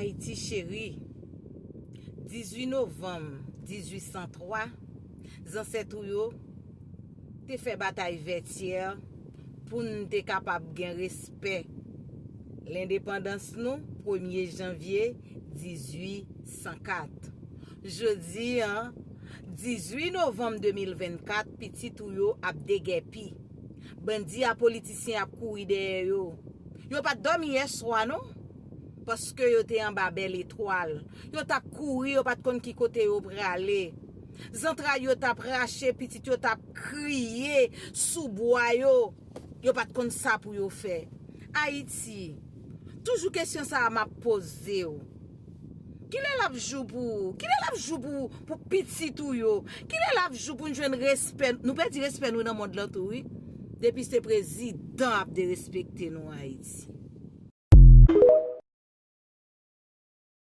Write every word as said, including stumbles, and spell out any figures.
Ayiti cheri, dizuit novanm dizuit san twa, zansèt ou yo te fè batay Vètyè pou n te kapab gen respè lendepandans nou, premye janvye dizuit san kat. Jodi a, dizuit novanm de mil vennkat, pitit ou yo ap degèpi. Bandi a politisyen ap kouri dèyè yo. Yo pa t dòmi yèswa non, paske yo te anba bèl etwal. Yo t ap kouri, yo pa t konn ki kote yo prale. Zantray yo t ap rache, pitit yo t ap kriye sou bwa yo. Yo pa t konn sa pou yo fè. Ayiti, toujou kesyon sa a m ap poze w. Kilè l ap jou pou ou? Kilè l ap jou pou, pou pitit ou yo? Kilè l ap jou pou n jwenn respè? Nou pèdi respè nou nan mond lan tou, wi. Depi se prezidan ap derespekte nou Ayiti.